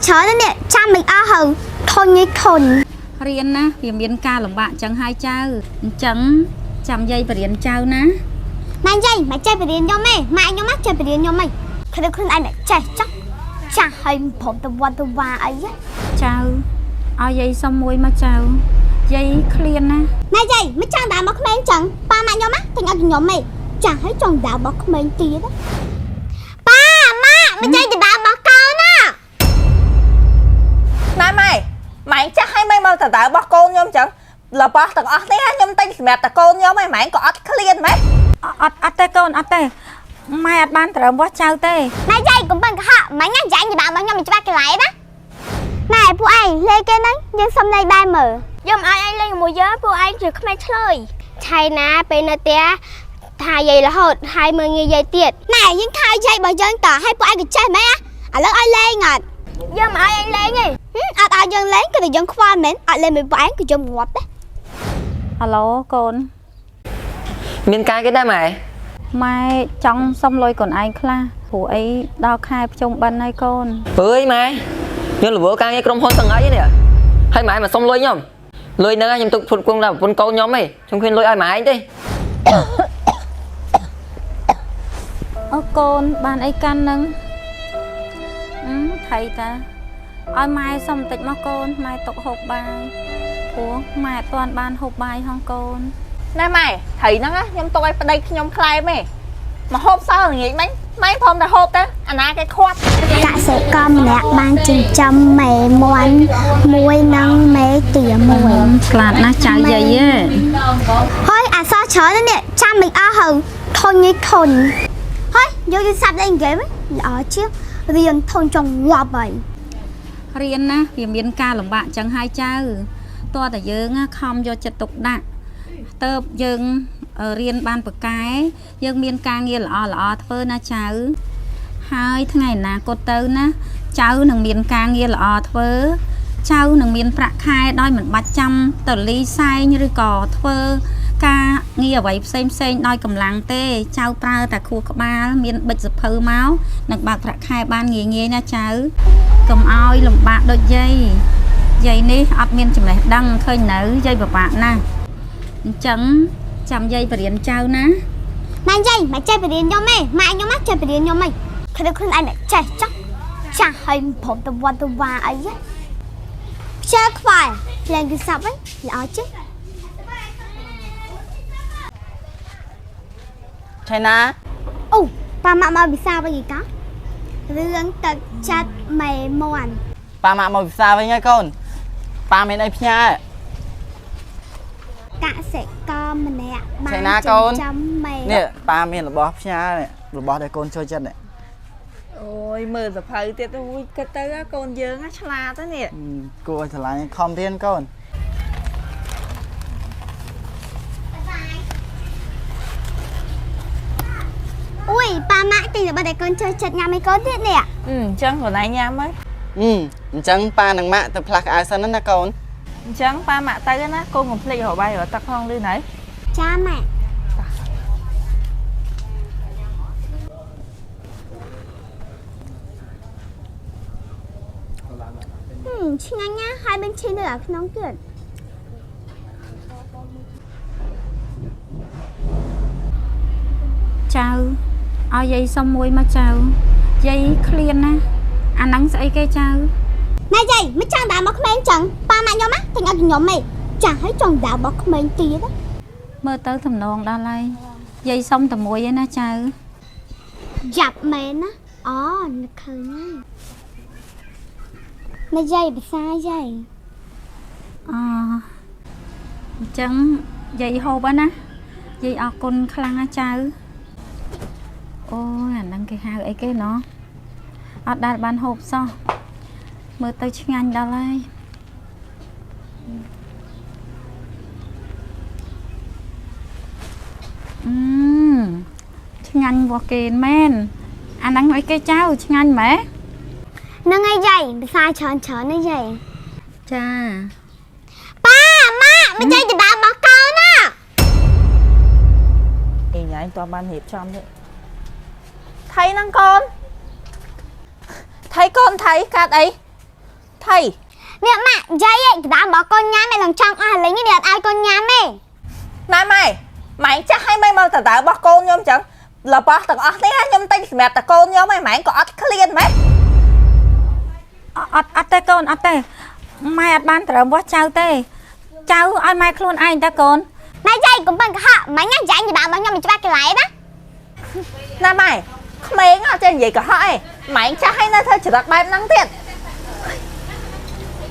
ច្រើនណាស់នេះចាំមិនអស់ហើយធុញឯធុញ រៀនណាវាមានការលំបាកចឹងហើយចៅអញ្ចឹងចាំយាយបរៀនចៅណា ម៉ែយាយម៉ែចេះបរៀនខ្ញុំទេម៉ែខ្ញុំណាចេះបរៀនខ្ញុំហីខ្លួនខ្លួនឯងអ្នកចេះចុះចាស់ហើយមិនព្រមទៅវត្តទៅវាអីហ៎ ចៅឲ្យយាយសុំមួយមកចៅយាយឃ្លានណា ម៉ែយាយមិនចង់ដើរមកក្មេងចឹងប៉ាម៉ាក់ខ្ញុំណាទិញឲ្យខ្ញុំទេចាស់ហើយចង់ដើរមកក្មេងទៀតណាប៉ាម៉ាក់មិនចេះទៅដើរមកកូនណា ណែម៉ែម៉ែចាស់ឲ្យម៉ែមកតើរបស់កូនខ្ញុំចឹងរបស់ទាំងអស់នេះខ្ញុំទិញសម្រាប់តែកូនខ្ញុំឯងម៉ែក៏អត់ឃ្លានម៉ែ អត់អត់ទេកូនអត់ទេម៉ែអត់បានត្រូវវាស់ចៅទេ ម៉ែយាយកុំប៉ឹងកុហកម៉ែញ៉ាំយាយទៅដើរមកខ្ញុំមិនច្បាស់កន្លែងណាម៉ែពួកឯងលេងគេហ្នឹងយើងសុំលេងដែរមើល យើងមិនឲ្យឯងលេងជាមួយយើងពួកឯងជាក្មេងឆ្លើយឆៃណាពេលនៅផ្ទះថាយាយរហូតហើយមើលងាយយាយទៀត ណែយើងខៅយាយរបស់យើងតើឲ្យពួកឯងក៏ចេះមែនឥឡូវឲ្យលេងអត់ យើងមិនឲ្យឯងលេងទេ ហឹមអត់ឲ្យយើងលេងគឺតែយើងខ្វល់មែនអត់លេងមួយពួកឯងគឺយើងងាប់ទេ ហៅឡូកូន មានការគេដែរម៉ែ ម៉ែចង់សុំលុយកូនឯងខ្លះព្រោះអីដល់ខែភ្ជុំបិណ្ឌហើយកូន អើយម៉ែខ្ញុំរវល់ការងារក្រុមហ៊ុនទាំងអីនេះហើយម៉ែមកសុំលុយខ្ញុំលុយហ្នឹងខ្ញុំទុកផ្គត់ផ្គង់ដល់ប្រពន្ធកូនខ្ញុំឯងខ្ញុំគ្មានលុយឲ្យម៉ែឯងទេ អូកូនបានអីកាន់នឹងអឺថៃតាឲ្យម៉ែសុំបន្តិចមកកូនម៉ែຕົកហូបបាយព្រោះម៉ែអត់ទាន់បានហូបបាយហងកូន ណែម៉ែត្រីហ្នឹងខ្ញុំទុកឲ្យប្តីខ្ញុំក្លែមឯងមកហូបសល់ល្ងាចមិញម៉ែព្រមតែហូបទៅអាណាគេខាត់ កសិករម្នាក់បានចិញ្ចឹមមេមាន់មួយនិងមេទាមួយ ឆ្លាតណាស់ចៅយាយឯង ហើយអសរច្រើនណាស់នេះចាំមិនអស់ហើយធុញឯធុញហើយយកយូរសាប់លេងហ្គេមល្អជាងរៀនធុញចង់ងាប់ហើយ រៀនណាវាមានការលំបាកចឹងហើយចៅតើតែយើងណាខំយកចិត្តទុកដាក់ទៅយើងរៀនបានប្រកែយើងមានការងារល្អល្អធ្វើណាចៅហើយថ្ងៃអនាគតទៅណាចៅនឹងមានការងារល្អធ្វើចៅនឹងមានប្រាក់ខែដោយមិនបាច់ចាំតលីសែងឬក៏ធ្វើការងារអ្វីផ្សេងផ្សេងដោយកម្លាំងទេចៅប្រើតែខួរក្បាលមានបិចសភៅមកនឹងបើកប្រាក់ខែបានងាយងាយណាចៅ កុំឲ្យលំបាកដូចយាយយាយនេះអត់មានចំណេះដឹងឃើញនៅយាយពិបាកណាស់អញ្ចឹងចាំយាយបរៀនចៅណា ម៉ែយាយម៉ែចេះបរៀនខ្ញុំទេម៉ែខ្ញុំណាចេះបរៀនខ្ញុំហីខ្លួនខ្លួនឯងអ្នកចេះចុះចាស់ហើយមិនព្រមទៅវត្តទៅវាអីហ៎ខ្ជិលខ្វាយលេងទូរស័ព្ទហ្នឹងល្អជាង ឆៃណា អូប៉ាម៉ាក់មកវិសាវិញឯកោរឿងទឹកចិត្តមេមាន់ ប៉ាម៉ាក់មកពិសាវិញហើយកូនប៉ាមានអីផ្ញើ កសិករម្នាក់បាន ឆៃណាកូន ចិញ្ចឹមមេ នេះប៉ាមានរបស់ផ្ញើនេះរបស់ដែលកូនចូលចិត្តនេះ អូយមើលសភៅទៀតអូយគិតទៅកូនយើងឆ្លាតនេះ គួរឲ្យស្រឡាញ់ខំរៀនកូន អុយប៉ាម៉ាក់ទិញរបស់ដែលកូនចូលចិត្តញ៉ាំឲ្យកូនទៀតនេះ អញ្ចឹងខ្លួនឯងញ៉ាំហើយ អឺអញ្ចឹងប៉ានិងម៉ាក់ទៅផ្លាស់ខោអាវសិនណាកូន អញ្ចឹងប៉ាម៉ាក់ទៅណាកូនកុំភ្លេចរកបាយរកទឹកផងលឺណៃ ចាម៉ាក់ហឹមឆ្ងាញ់ណាស់ហើយមានឈីនៅក្នុងទៀត ចៅឲ្យយាយសុំមួយមកចៅយាយឃ្លានណាអាហ្នឹងស្អីគេចៅ ម៉ែយាយមិនចង់ដើរមកក្មេងចឹងប៉ាម៉ាក់ខ្ញុំណាទិញឲ្យខ្ញុំទេចាស់ហើយចង់ដើរមកក្មេងទៀតណា មើលទៅទំនងដល់ហើយយាយសុំតែមួយឯណាចៅ យ៉ាប់មែនណាអូនឹកឃើញហើយម៉ែយាយភាសាយាយ អអញ្ចឹងយាយហូបហើយណាយាយអរគុណខ្លាំងណាស់ចៅអូយអាហ្នឹងគេហៅអីគេណោះអត់ដែលបានហូបសោះមើលទៅឆ្ងាញ់ដល់ហើយ អឺឆ្ងាញ់របស់គេមែនអាហ្នឹងអីគេចៅឆ្ងាញ់ម៉េះ ហ្នឹងហើយយាយភាសាច្រើនច្រើនណាយាយ ចា ប៉ាម៉ាក់មិនយាយទៅដើរមកកូនណា អីញ៉ៃតើបានរៀបចំទេថៃហ្នឹងកូនថៃកូនថៃកាត់អី ថៃ នេះម៉ាក់យាយឯងក្តាមរបស់កូនញ៉ាំឯងនឹងចង់អស់លេងនេះអត់ឲ្យកូនញ៉ាំទេ ណែម៉ែម៉ែចាស់ឲ្យមិនមកដដើរបស់កូនខ្ញុំចឹងរបស់ទាំងអស់នេះខ្ញុំទិញសម្រាប់តែកូនខ្ញុំឯងម៉ែក៏អត់ឃ្លានម៉ែ អត់អត់ទេកូនអត់ទេម៉ែអត់បានត្រូវវាស់ចៅទេចៅឲ្យម៉ែខ្លួនឯងតើកូន ម៉ែយាយកុំប៉ឹងកុហកម៉ែញ៉ាំយាយក្តាមរបស់ខ្ញុំមិនច្បាស់កន្លែងណា ណែម៉ែក្មេងអត់ចេះនិយាយកុហកឯងម៉ែចាស់ឲ្យនៅធ្វើចរិតបែបហ្នឹងទៀត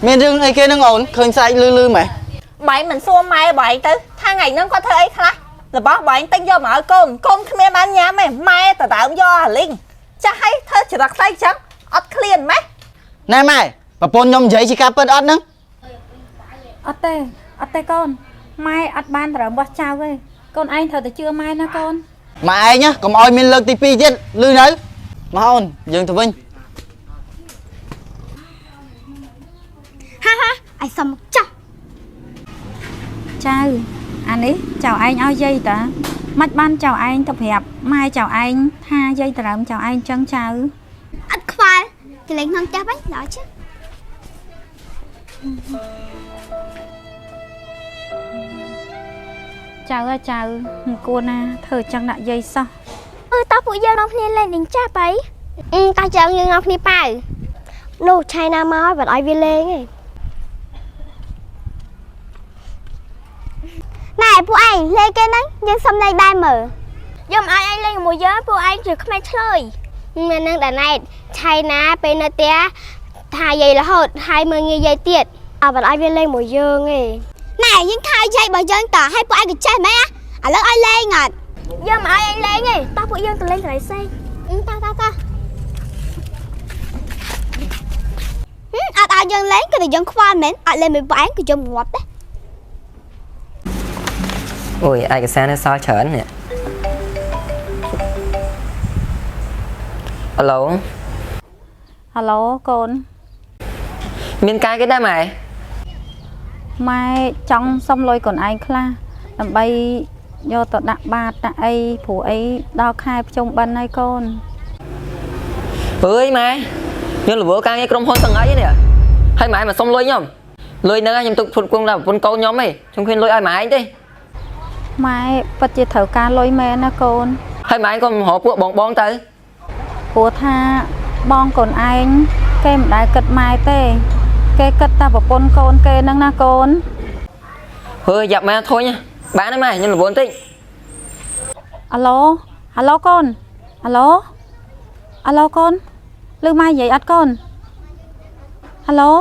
មានរឿងអីគេនឹងអូនឃើញស្រែកលឺលឺម៉េះ បែងមិនសួរម៉ែបែងទៅថាថ្ងៃហ្នឹងគាត់ធ្វើអីខ្លះរបស់បែងទិញយកមកឲ្យកូនកូនគ្មានបានញ៉ាំទេម៉ែដដើមយកអាលីងចាស់ឲ្យធ្វើចរិតស្អីចឹងអត់ឃ្លានម៉េះ ណែម៉ែប្រពន្ធខ្ញុំនិយាយជាការពិតអត់ហ្នឹង អត់ទេអត់ទេកូនម៉ែអត់បានត្រូវវាស់ចៅទេកូនឯងត្រូវតែជឿម៉ែណាកូន ម៉ែឯងណាកុំឲ្យមានលើកទី2ទៀតលឺនៅមកអូនយើងទៅវិញ ហាហាឲ្យសុំមកចោះ ចៅអានេះចៅឯងឲ្យយាយតាមិនបានចៅឯងទៅប្រាប់ម៉ែចៅឯងថាយាយត្រឹមចៅឯងចឹងចៅ អត់ខ្វល់កន្លែងក្នុងផ្ទះវិញល្អជាង ចៅអើយចៅមិនគួរណាធ្វើចឹងដាក់យាយសោះ អឺតោះពួកយើងនាំគ្នាលេងនឹងចាស់បៃអឺតោះចឹងយើងនាំគ្នាប៉ៅនោះឆៃណាមកឲ្យបាត់ឲ្យវាលេងឯង ណែពួកឯងលេងគេហ្នឹងយើងសុំលេងដែរមើល យើងមិនឲ្យឯងលេងជាមួយយើងពួកឯងជាក្មេងឆ្លើយមែននឹងដាណែតឆៃណាពេលនៅផ្ទះថាយាយរហូតហើយមើងងាយយាយទៀតអើបាត់ឲ្យវាលេងមួយយើងឯង ណែយើងខៅយាយរបស់យើងតឲ្យពួកឯងក៏ចេះមែនឥឡូវឲ្យលេងអត់ យើងមិនឲ្យឯងលេងទេតោះពួកយើងទៅលេងកន្លែងផ្សេង តោះតោះតោះអត់ឲ្យយើងលេងគឺតែយើងខ្វល់មែនអត់លេងមួយពួកឯងគឺយើងងាប់ទេ អូយឯកសារនេះសល់ច្រើននេះអាឡូ ហៅឡូកូន មានការគេដែរម៉ែ ម៉ែចង់សុំលុយកូនឯងខ្លះដើម្បីយកទៅដាក់បាតដាក់អីព្រោះអីដល់ខែភ្ជុំបិណ្ឌហើយកូន អើយម៉ែខ្ញុំរវល់ការងារក្រុមហ៊ុនទាំងអីនេះហើយម៉ែមកសុំលុយខ្ញុំលុយហ្នឹងខ្ញុំទុកផ្គត់ផ្គង់ដល់ប្រពន្ធកូនខ្ញុំឯងខ្ញុំគ្មានលុយឲ្យម៉ែឯងទេ ម៉ែពិតជាត្រូវការលុយមែនណាកូន ហើយម៉ែឯងក៏មករកពួកបងបងទៅ ព្រោះថាបងកូនឯងគេមិនដែលគិតម៉ែទេ គេគិតតែប្រពន្ធកូនគេហ្នឹងណាកូន ហើយយ៉ាប់ម៉ែធុញបានហើយម៉ែខ្ញុំរវល់បន្តិច អាឡូអាឡូកូនអាឡូអាឡូកូនឮម៉ែនិយាយអត់កូនអាឡូ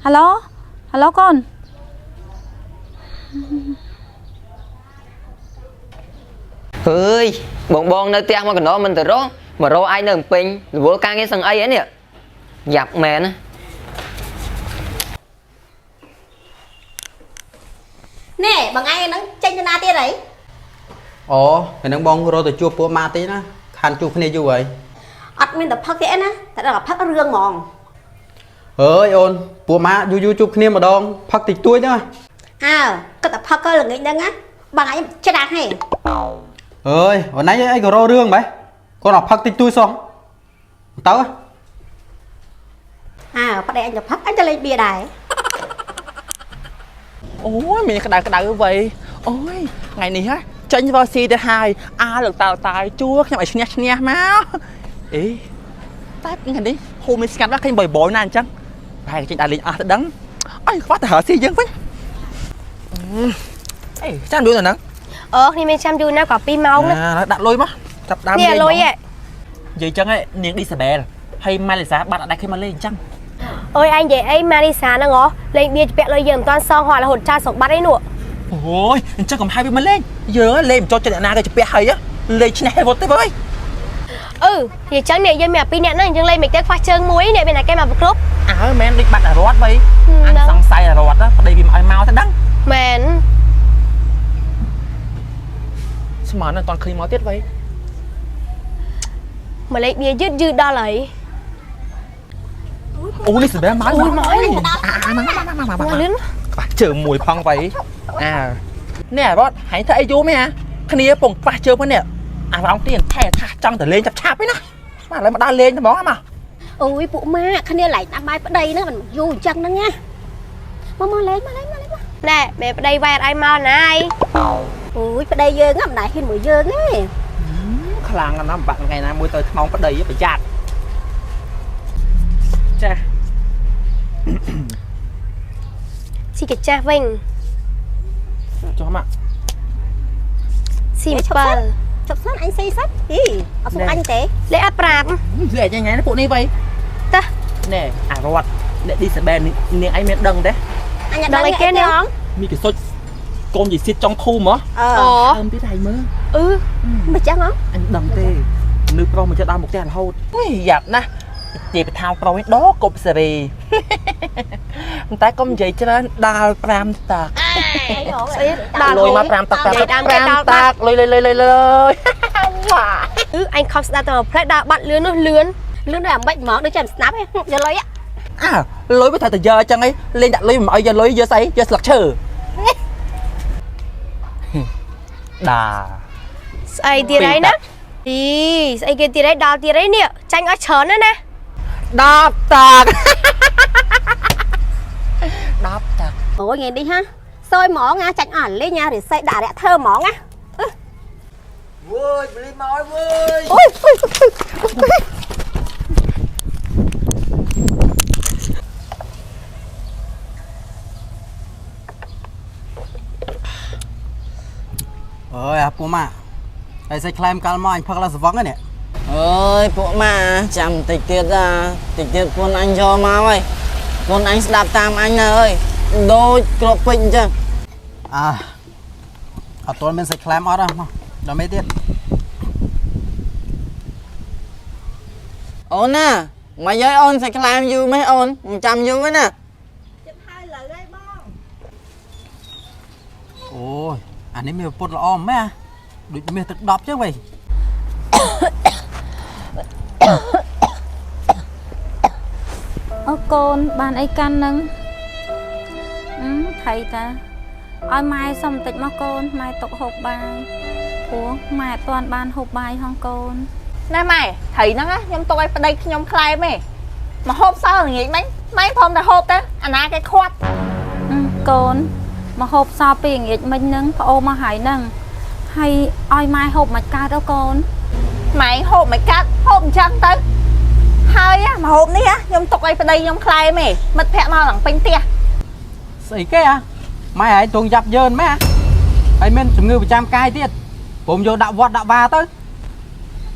អាឡូអាឡូកូន ហើយបងបងនៅផ្ទះមកកណ្ដោមិនទៅរកមករកឯងនៅភ្នំពេញរវល់ការងារសឹងអីហ្នឹងនេះយ៉ាប់មែនណា ណែបងឯងហ្នឹងចេញទៅណាទៀតអី អូថ្ងៃហ្នឹងបងរត់ទៅជួបពួកម៉ាតិចណាខានជួបគ្នាយូរហើយ អត់មានតែផឹកទេណាតែដល់តែផឹករឿងហ្មង អើយអូនពួកម៉ាយូរយូរជួបគ្នាម្ដងផឹកតិចតួចណា អើគាត់តែផឹកក៏ល្ងាចហ្នឹងណាបងឯងច្រាស់ហេ អើយអូនឯងអីក៏រករឿងបែគាត់អត់ផឹកតិចតួចសោះទៅ អើប្តីអញទៅផឹកអញទៅលេងបៀដែរ អូយមានក្តៅក្តៅវៃអូយថ្ងៃនេះហ่ะចេញវ៉ស៊ីទៅហើយអាលោកតាតាយជួខ្ញុំឲ្យឈ្នះឈ្នះមកអេតែថ្ងៃនេះហូមានស្ងាត់ណាស់ឃើញបយបយណាអញ្ចឹងប្រហែលចេញដើរលេងអស់ទៅដឹងអើយខ្វះតែរកស៊ីយើងវិញអេចាំយូរទៅហ្នឹង អូគ្នាមានចាំយូរណាស់ក៏2ម៉ោងណា អាដាក់លុយមកចាប់ដើម នេះលុយឯង និយាយចឹងឯងនាងឌីសាបែលហើយម៉ាឡេសាបាត់អត់ដែរឃើញមកលេងអញ្ចឹង អើយឯងនិយាយអីម៉ារីសាហ្នឹងហ៎លេងបៀជពាក់លុយយើងមិនតាន់សងហត់រហូតចាស្រុកបាត់អីនោះ អូយអញ្ចឹងកុំហៅវាមកលេងយើងលេងមិនចោចចិត្តអ្នកណាគេជពាក់ហើយលេងឈ្នះហើយវត់ទេបើ អឺនិយាយចឹងនេះយើងមានអាពីរនាក់ហ្នឹងយើងលេងមិនទៅខ្វះជើងមួយនេះមានតែគេមកប្រគ្រប់ អើមែនដូចបាត់អារត់វៃអញសង្ស័យអារត់ប្តីវាមកឲ្យមកទៅដឹង មែន ស្មាននឹងអត់ឃើញមកទៀតវៃ មកលេងបៀយឺតយឺតដល់ហើយ អូនេះសម្រាប់មកអូយមកអាមកមកមកមក មកលឿន ខ្វះជើងមួយផងវៃអានេះអារត់ហែងធ្វើអីយូរមែនអាគ្នាពងខ្វះជើងផងនេះអារម្មណ៍ទៀតថែថាចង់ទៅលេងចាប់ឆាប់ឯណាមកឥឡូវមកដល់លេងតែហ្មងមក អូយពួកម៉ាគ្នាឡែកតាមបាយប្តីហ្នឹងមិនយូរអញ្ចឹងហ្នឹងណាមកមកលេងមកលេងមកលេងមក ណែមែប្តីវ៉ែអត់ឲ្យមកណាអី អូយប្តីយើងហ្នឹងមិនដែលហ៊ានមួយយើងទេ ខ្លាំងណាស់បាក់ថ្ងៃណាមួយទៅខ្នងប្តីប្រយ័ត្នចា ស៊ីកាចាស់វិញ ចុះមក ស៊ី7 ជប់សិនអញស៊ីសិនអីអត់សុំអញទេ លេអត់ប្រាប់ លេញ៉ៃញ៉ៃពួកនេះវ៉ៃ តើ ណែអារត់អ្នកឌីសាបែននាងឯងមានដឹងទេ អញអត់ដឹងអីគេនេះ មីកសុចកូនយីស៊ីតចង់ភូមិហ៎ អឺ អូ អើមទៀតហើយមើល អឺ មិនចឹងហ៎ អញដឹងទេនៅប្រុសមកចិត្តដល់មុខផ្ទះរហូតយ៉ាប់ណាស់ជាបថាប្រុសឯងដកប់សេរីតែកុំនិយាយច្រើនដាល់5តាក់ ស្អីដល់ លុយមក5តាក់5តាក់លុយលុយលុយលុយលុយ វ៉ាអឺអញខំស្ដាប់តែមួយផ្លែដល់បាត់លឿននោះលឿន លឿនដូចអាម៉េចហ្មងដូចចាំស្នាប់យកលុយ អើលុយវាត្រូវតែយកអញ្ចឹងឯងលេងដាក់លុយមិនឲ្យយកលុយយកស្អីយកស្លឹកឈើដា ស្អីទៀតអីណាអីស្អីគេទៀតអីដល់ទៀតអីនេះចាញ់អស់ច្រើនណាស់ណា 10តាក់10តាក់ អូយថ្ងៃនេះហាសយហ្មងណាចាញ់អស់លេងណារិស័យដាក់រយៈធ្វើហ្មងណា វើយបលីមកអើយវើយ អូយអូយ អើយអាពួកម៉ាហើយសាច់ខ្លែមកាលមកអញផឹកឡើងស្វឹងហ្នឹងនេះ អើយពួកម៉ាចាំតិចទៀតអាតិចទៀតពួកអញយកមកហើយពួកអញស្ដាប់តាមអញណាអើយដូចក្របពេជ្រអញ្ចឹង អើអត់ទាន់មានសាច់ខ្លែមអត់ហ៎មកដល់មេទៀត អូនណាមកយាយអូនសាច់ខ្លែមយូរម៉េះអូនមិនចាំយូរទេណា ចិត្តហើយលើហើយបង អូយអានេះមានពុតល្អម៉េះដូចមាសទឹក10ចឹងវ៉ៃ អូកូនបានអីកាន់នឹងអឺថៃតាឲ្យម៉ែសុំបន្តិចមកកូនម៉ែຕົកហូបបាយព្រោះម៉ែអត់ទាន់បានហូបបាយហងកូន ណែម៉ែត្រីហ្នឹងខ្ញុំទុកឲ្យប្តីខ្ញុំខ្លែមឯងមកហូបសល់ល្ងាចមិញម៉ែព្រមតែហូបទៅអាណាគេខាត់ កូនមកហូបសល់ពីល្ងាចមិញហ្នឹងប្អូនមកហើយហ្នឹងហើយឲ្យម៉ែហូបមិនកើតទេកូន ម៉ែហូបមិនកាត់ហូបអញ្ចឹងទៅហើយមកហូបនេះខ្ញុំទុកឲ្យប្តីខ្ញុំខ្លែមឯងមិត្តភក្តិមកឡើងពេញផ្ទះ ស្អីគេអាម៉ែឯងទងយ៉ាប់យ៉ឺនម៉ែហើយមានជំងឺប្រចាំកាយទៀតព្រមយកដាក់វត្តដាក់វាទៅ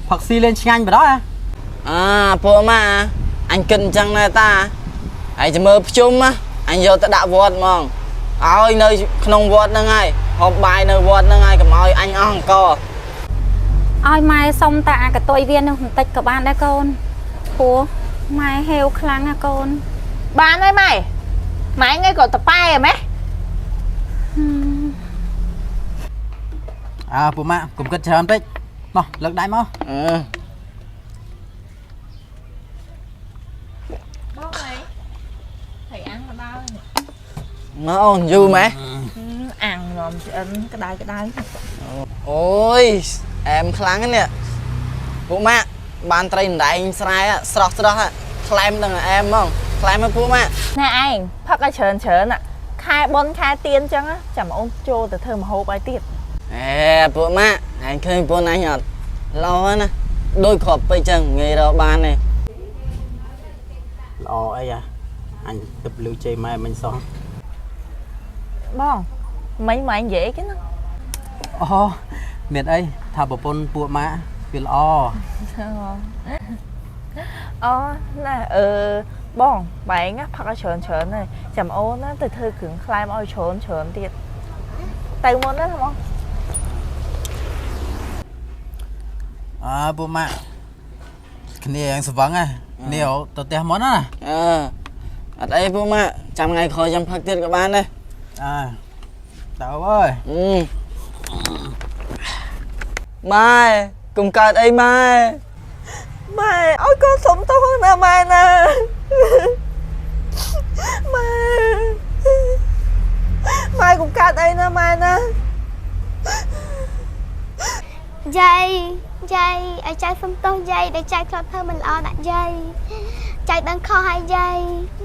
ផឹកស៊ីលេងឆ្ងាញ់បណ្ដោយអា អាពួកម៉ាអញគិតអញ្ចឹងដែរតាហើយចាំមើលភ្ជុំណាអញយកទៅដាក់វត្តហ្មងឲ្យនៅក្នុងវត្តហ្នឹងហើយហូបបាយនៅវត្តហ្នឹងហើយកុំឲ្យអញអស់អង្គ ឲ្យម៉ែសុំតែអាកតុយវានោះបន្តិចក៏បានដែរកូនព្រោះម៉ែហេវខ្លាំងណាកូន បានហើយម៉ែម៉ែថ្ងៃក៏តប៉ែហ្មង អើពួកម៉ាកុំគិតច្រើនពេកមកលើកដៃមក អឺ បងអីត្រីអាំងមកដល់ មកអូនយូរម៉េះ អាំងនំឆ្អិនក្តៅក្តៅ អូយអែមខ្លាំងណាស់នេះពួកម៉ាក់បានត្រីដណ្ដែងស្រែស្រស់ស្រស់ខ្លែមដល់អែមហ្មងខ្លែមមកពួកម៉ាក់ ណែឯងផឹកឲ្យច្រើនច្រើនខែប៉ុនខែទៀនចឹងចាំអូនចូលទៅធ្វើម្ហូបឲ្យទៀត អេពួកម៉ាក់ឯងឃើញពួកអញអត់ល្អណាស់ដូចគ្រាប់ពេជ្រចឹងងាយរកបានទេ ល្អអីអាអញទឹកលឺជ័យម៉ែមិញសោះ បងមិញម៉ែនិយាយគេណា អូមានអីថាប្រពន្ធពួកម៉ាវាល្អ អូណែអឺបងបែងផឹកឲ្យច្រើនច្រើនហើយចាំអូនណាទៅធ្វើគ្រឿងក្លែមឲ្យច្រើនច្រើនទៀតទៅមុនណាបង អើពួកម៉ាគ្នាយ៉ាងស្វឹងហ៎គ្នាទៅផ្ទះមុនណា អឺអត់អីពួកម៉ាក់ចាំថ្ងៃក្រោយចាំផឹកទៀតក៏បានដែរ អើទៅអើយ អឺម៉ែកុំកើតអីម៉ែ ម៉ែឲ្យកូនសុំទោសណាម៉ែណាម៉ែម៉ែកុំកើតអីណាម៉ែណា យាយយាយឲ្យចៅសុំទោសយាយដែលចៅធ្លាប់ធ្វើមិនល្អដាក់យាយ ចៅដឹងខុសហើយយាយ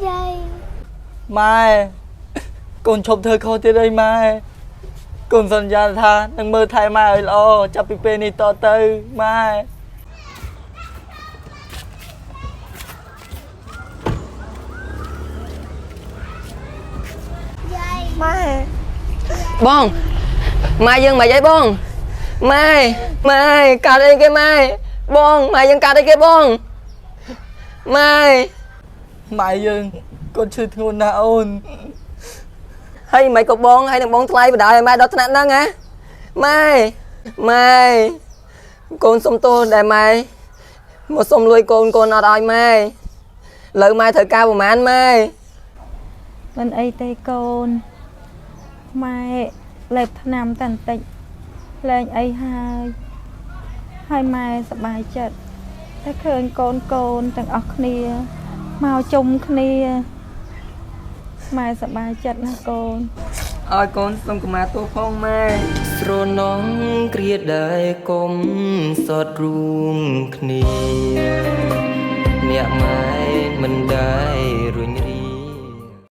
យាយ ម៉ែកូនឈប់ធ្វើខុសទៀតអីម៉ែកូនសន្យាថានឹងមើលថែម៉ែឲ្យល្អចាប់ពីពេលនេះតទៅម៉ែ ម៉ែ បងម៉ែយើងមិនអីបងម៉ែម៉ែកើតអីគេម៉ែបងម៉ែយើងកើតអីគេបងម៉ែ ម៉ែយើងកូនឈឺធ្ងន់ណាស់អូន ហើយមិនក៏បងហើយនឹងបងថ្លៃបដ ாய் ឲ្យម៉ែដល់ថ្នាក់ហ្នឹងហ៎ម៉ែម៉ែកូនសុំទោសដែលម៉ែមកសុំលុយកូនកូនអត់ឲ្យម៉ែលើម៉ែត្រូវការប្រហែលម៉ែ មិនអីទេកូនម៉ែលេបថ្នាំតែបន្តិចលែងអីហើយហើយម៉ែសប្បាយចិត្តតែឃើញកូនកូនទាំងអស់គ្នាមកជុំគ្នាម៉ែសប្បាយចិត្តណាស់កូន ឲ្យកូនសុំកម្មាទោសផងម៉ែ ស្រណងគ្រាដែលកុំសតរួមគ្នាអ្នកម៉ែមិនដែលរុញ